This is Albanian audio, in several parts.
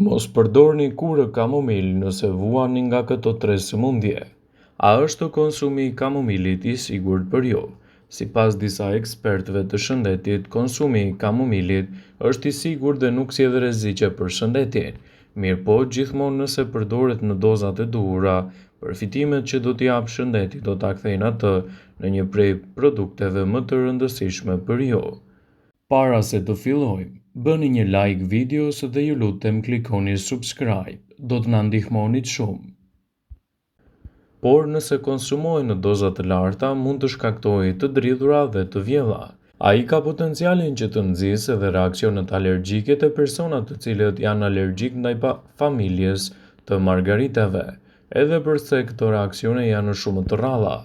Mos përdorni kurrë kamomil nëse vuani nga këto tre sëmundje. A është konsumi i kamomilit i sigurt për ju? Sipas disa ekspertëve të shëndetit, konsumi i kamomilit është i sigurt dhe nuk sjell rreziqe për shëndetin. Mirëpo, gjithmonë nëse përdoret në dozat e duhura, përfitimet që do t'i japë shëndetit do ta kthejnë atë në një prej produkteve më të rëndësishme për ju. Para se të fillojmë, bëni një like videos dhe ju lutem klikoni subscribe, do të na ndihmonit shumë. Por nëse konsumohen në doza të larta, mund të shkaktojë të dridhura dhe të vjella. Ai ka potencialin që të nxisë edhe reaksionet alergjike te personat të cilët janë alergjikë ndaj familjes të margaritave, edhe përse këto reaksione janë shumë të rralla.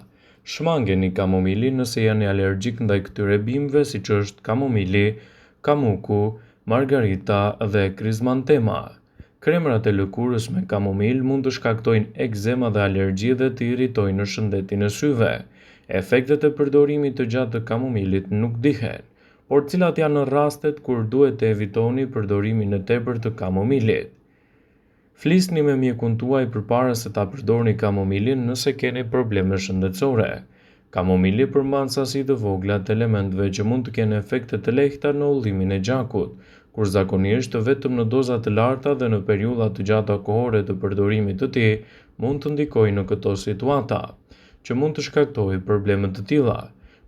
Shmangeni kamomilin nëse jeni alergjik ndaj këtyre bimëve siç është kamomili, kamuku, margarita dhe krizantema. Kremrat e lëkurës me kamomil mund të shkaktojnë ekzema dhe alergji dhe të irritojnë shëndetin e syve. Efektet e përdorimit të gjatë të kamomilit nuk dihen. Por cilat janë rastet kur duhet të evitoni përdorimin e tepërt të kamomilit? Flisni me mjekun tuaj përpara se ta përdorni kamomilin nëse keni probleme shëndetësore. Kamomili përmban sasi të vogla të elementëve që mund të kenë efekte të lehta në hollimin e gjakut, kur zakonisht vetëm në doza të larta dhe në periudha të gjata kohore të përdorimit të tij mund të ndikojë në këto situata, që mund të shkaktojë probleme të tilla.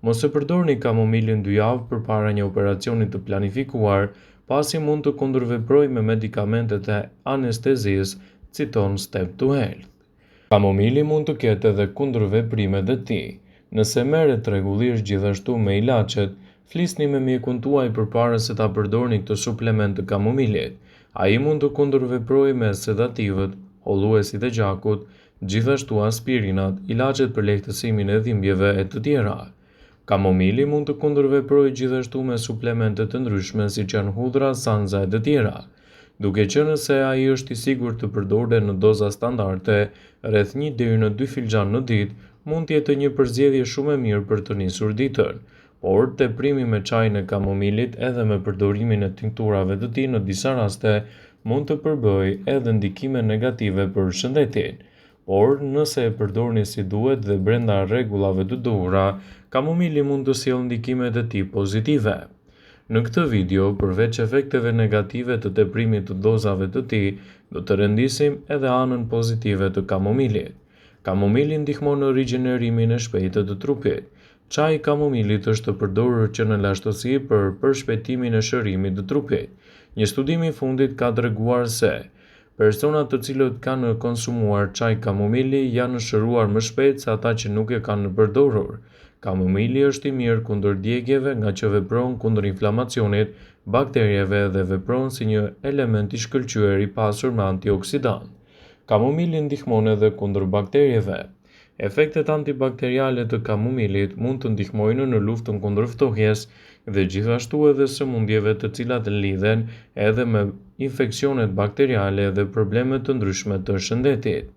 Mos e përdorni kamomilin dy javë përpara një operacioni të planifikuar, pasi mund të kundërveprojë me medikamentet e anestezisë, citon Step to Health. Kamomili mund të ketë edhe kundërveprimet e tij. Nëse merret rregullisht gjithashtu me ilaçet, flisni me mjekun tuaj përpara se ta përdorni këtë suplement të kamomilit. Ai mund të kundërveprojë me sedativët, holluesit e gjakut, gjithashtu aspirinat, ilaçet për lehtësimin e dhimbjeve e të tjera. Kamomili mund të kundërveprojë gjithashtu me suplemente të ndryshme siç janë hudhra, sanza e të tjera. Duke qenë se ai është i sigurt të përdoret në doza standarde, rreth një deri në dy filxhanë në ditë, mund të jetë një përzgjedhje shumë e mirë për të nisur ditën. Por, teprimi me çajin e kamomilit edhe me përdorimin e tinkturave të tij në disa raste mund të përbëjë edhe ndikime negative për shëndetin. Por, nëse e përdorni si duhet dhe brenda rregullave të duhura, kamomili mund të sjellë ndikimet e tij pozitive. Në këtë video, përveç efekteve negative të teprimit të dozave të tij, do të rendisim edhe anën pozitive të kamomilit. Kamomili ndihmon në rigjenerimin e shpejtë të trupit. Çaji i kamomilit është përdorur që në lashtësi për përshpejtimin e shërimit të trupit. Një studim i fundit ka treguar se Personat të cilët kanë konsumuar çaj kamomili janë shëruar më shpejt se ata që nuk e kanë përdorur. Kamomili është i mirë kundër djegieve ngaqë vepron kundër inflamacionit, bakterieve dhe vepron si një element i shkëlqyer i pasur me antioksidantë. Kamomili ndihmon edhe kundër bakterieve. Efektet antibakteriale të kamomilit mund të ndihmojnë në luftën kundër ftohjes dhe gjithashtu edhe sëmundjeve të cilat lidhen edhe me infeksionet bakteriale dhe probleme të ndryshme të shëndetit.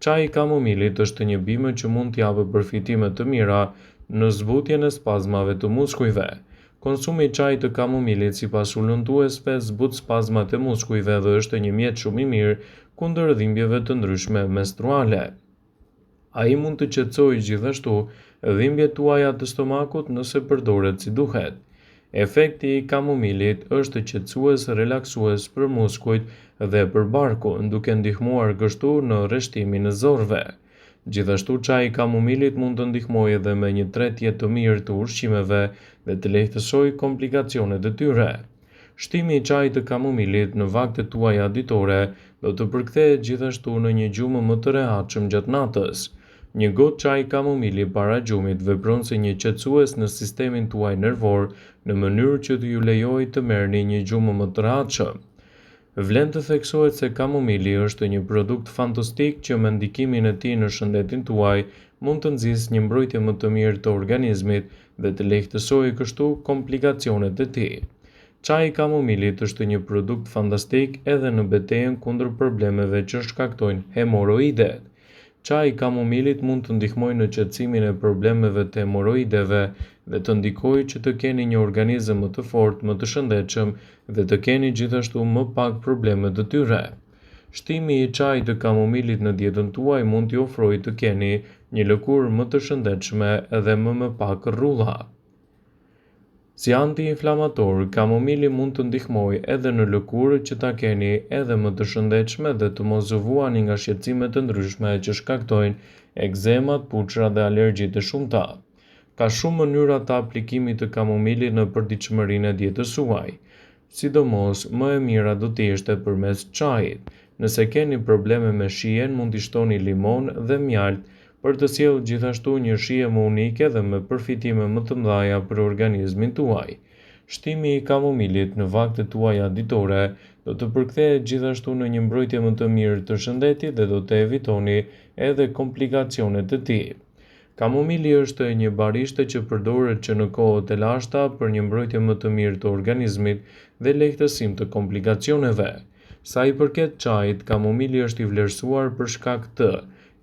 Çaji i kamomilit është një bimë që mund të japë përfitime të mira në zbutjen e spazmave të muskujve. Konsumi i çajit të kamomilit sipas hulumtuesve zbut spazmat e muskujve dhe është një mjet shumë i mirë kundër dhimbjeve të ndryshme menstruale. Ai mund të qetësojë gjithashtu dhimbjet tuaja të stomakut nëse përdoret si duhet. Efekti i kamomilit është qetësues relaksues për muskujt dhe për barkun, duke ndihmuar kështu në rreshtimin e zorrëve. Gjithashtu çaji i kamomilit mund të ndihmojë edhe me një tretje të mirë të ushqimeve dhe të lehtësojë komplikacionet e tyre. Shtimi i çajit të kamomilit në vaktet tuaja ditore do të përkthehet gjithashtu në një gjumë më të rehatshëm gjatë natës. Një gotë çaj kamomili para gjumit vepron si një qetësues në sistemin tuaj nervor në mënyrë që t'ju lejojë të merrni një gjumë më të rehatshëm. Vlen të theksohet se kamomili është një produkt fantastik që me ndikimin e tij në shëndetin tuaj mund të nxisë një mbrojtje më të mirë të organizmit dhe të lehtësojë kështu komplikacionet e tij. Çaji i kamomilit është një produkt fantastik edhe në betejën kundër problemeve që shkaktojnë hemorroidet. Çaji i kamomilit mund të ndihmojë në qetësimin e problemeve të hemorroideve dhe të ndikojë që të keni një organizëm më të fortë, më të shëndetshëm dhe të keni gjithashtu më pak probleme të tyre. Shtimi i çajit të kamomilit në dietën tuaj mund t'ju ofrojë të keni një lëkurë më të shëndetshme dhe më me pak rrudha. Si anti-inflamator, kamomili mund të ndihmojë edhe në lëkurë që ta keni edhe më të shëndetshme dhe të mos vuani nga shqetësime të ndryshme që shkaktojnë ekzemat, puçrrat dhe alergjitë e shumta. Ka shumë mënyra të aplikimit të kamomilit në përditshmërinë e dietës suaj. Sidomos, më e mira do të ishte përmes çajit. Nëse keni probleme me shijen, mund t'i shtoni limon dhe mjaltë për të sjellë gjithashtu një shije më unike dhe me përfitime më të mëdha për organizmin tuaj. Shtimi i kamomilit në vaktet tuaja ditore do të përkthehet gjithashtu në një mbrojtje më të mirë të shëndetit dhe do të evitoni edhe komplikacionet e tij. Kamomili është një barishte që përdoret që në kohët e lashta për një mbrojtje më të mirë të organizmit dhe lehtësim të komplikacioneve. Sa i përket çajit, kamomili është i vlerësuar për shkak të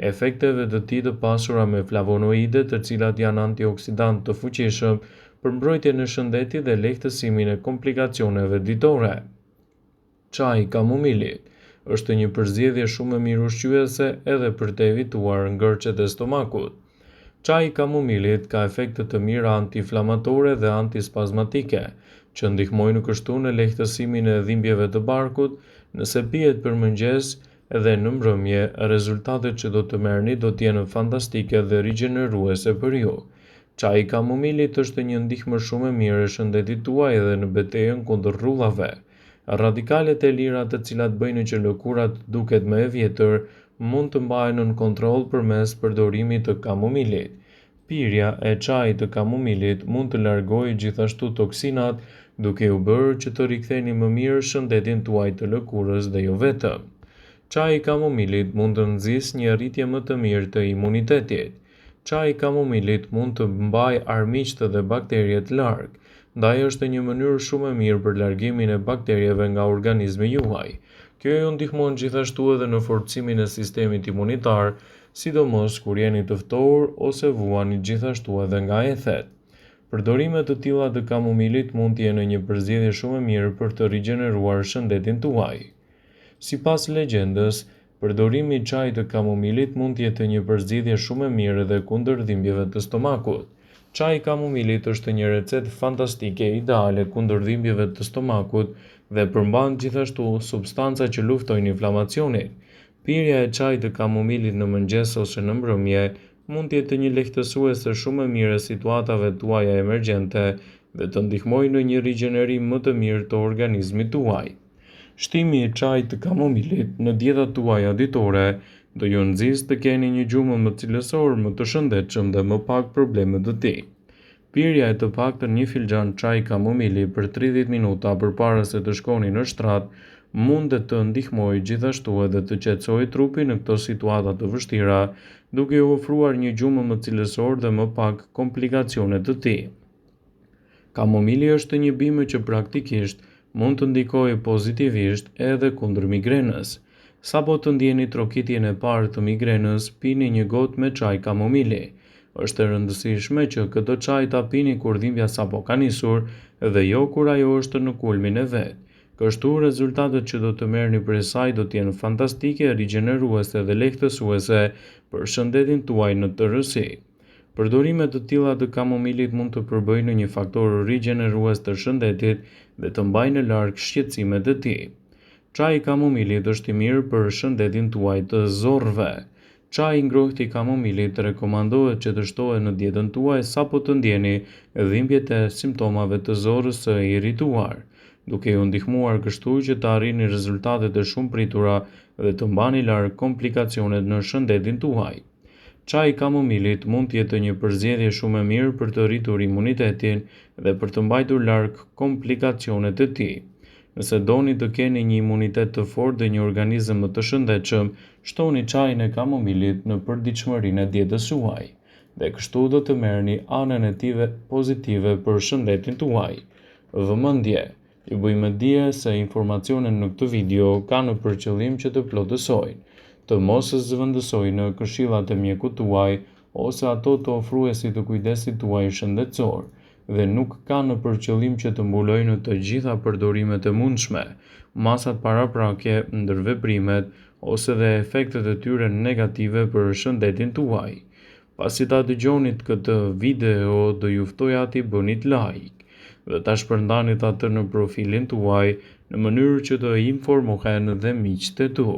efekteve të tij të pasura me flavonoide, të cilat janë antioksidantë të fuqishëm për mbrojtjen e shëndetit dhe lehtësimin e komplikacioneve ditore. Çaji i kamomilit është një përzgjedhje shumë e mirë ushqyese edhe për të evituar ngërçet e stomakut. Çaji i kamomilit ka efekte të mira antiinflamatore dhe antispazmatike, që ndihmojnë kështu në lehtësimin e dhimbjeve të barkut. Nëse pihet për mëngjes dhe në mbrëmje, rezultatet që do të merrni do të jenë fantastike dhe rigjeneruese për ju. Çaji i kamomilit është një ndihmë shumë e mirë e shëndetit tuaj edhe në betejën kundër rrudhave. Radikalet e lira të cilat bëjnë që lëkura të duket më e vjetër, mund të mbahen nën kontroll përmes përdorimit të kamomilit. Pirja e çajit të kamomilit mund të largojë gjithashtu toksinat, duke ju bërë që të riktheni më mirë shëndetin tuaj të lëkurës dhe jo vetëm. Çaji i kamomilit mund të nxisë një rritje më të mirë të imunitetit. Çaji i kamomilit mund të mbajë armiqtë dhe bakteriet larg, ndaj është një mënyrë shumë e mirë për largimin e bakterieve nga organizmi juaj. Kjo ju ndihmon gjithashtu edhe në forcimin e sistemit imunitar, sidomos kur jeni të ftohur ose vuani gjithashtu edhe nga ethet. Përdorime të tilla të kamomilit mund të jenë një përzgjedhje shumë e mirë për të rigjeneruar shëndetin tuaj. Sipas legjendës, Përdorimi i çajit të kamomilit mund të jetë një përzgjidhje shumë e mirë edhe kundër dhimbjeve të stomakut. Çaji i kamomilit është një recetë fantastike ideale kundër dhimbjeve të stomakut dhe përmban gjithashtu substanca që luftojnë inflamacionin. Pirja e çajit të kamomilit në mëngjes ose në mbrëmje mund të jetë një lehtësuese shumë e mirë e situatave tuaja emergjente dhe të ndihmojë në një rigjenerim më të mirë të organizmit tuaj. Shtimi i çajit të kamomilit në dietat tuaja ditore do ju nxisë të keni një gjumë më cilësor, më të shëndetshëm dhe më pak probleme të tij. Pirja e të paktën një filxhan çaj kamomili për 30 minuta përpara se të shkoni në shtrat mund të ndihmojë gjithashtu edhe të qetësojë trupin në këto situata të vështira, duke ju ofruar një gjumë më cilësor dhe më pak komplikacione të tij. Kamomili është një bimë që praktikisht mund të ndikojë pozitivisht edhe kundër migrenës. Sapo të ndjeni trokitjen e parë të migrenës, pini një gotë me çaj kamomili. Është e rëndësishme që këtë çaj ta pini kur dhimbja sapo ka nisur dhe jo kur ajo është në kulmin e vet. Kështu, rezultatet që do të merrni prej saj do të jenë fantastike, rigjeneruese dhe lehtësuese për shëndetin tuaj në tërësi. Përdorime të tilla të kamomilit mund të përbëjnë një faktor rigjenerues të shëndetit dhe të mbajnë larg shqetësimet e tij. Çaji i kamomilit është i mirë për shëndetin tuaj të zorrëve. Çaji i ngrohtë i kamomilit rekomandohet që të shtohet në dietën tuaj sapo të ndjeni dhimbjet e simptomave të zorrës së irrituar, duke ju ndihmuar kështu që të arrini rezultatet e shumëpritura dhe të mbani larg komplikacionet në shëndetin tuaj. Çaji i kamomilit mund të jetë një përzgjedhje shumë e mirë për të rritur imunitetin dhe për të mbajtur larg komplikacionet e tij. Nëse doni të keni një imunitet të fortë dhe një organizëm më të shëndetshëm, shtoni çajin e kamomilit në përditshmërinë e dietës suaj dhe kështu do të merrni anën e tij pozitive për shëndetin tuaj. Vëmendje! Ju bëj me dije se informacionet në këtë video kanë për qëllim që të plotësojnë. të mos zëvendësojnë këshillat e mjekut tuaj ose ato të ofruesit të kujdesit tuaj shëndetësor dhe nuk kanë për qëllim që të mbulojnë të gjitha përdorimet e mundshme, masat paraprake, ndërveprimet ose dhe efektet e tyre negative për shëndetin tuaj. Pasi ta dëgjonit këtë video, do ju ftoja t'i bënit like dhe ta shpërndanit atë në profilin tuaj në mënyrë që të informohen dhe miqtë e tu.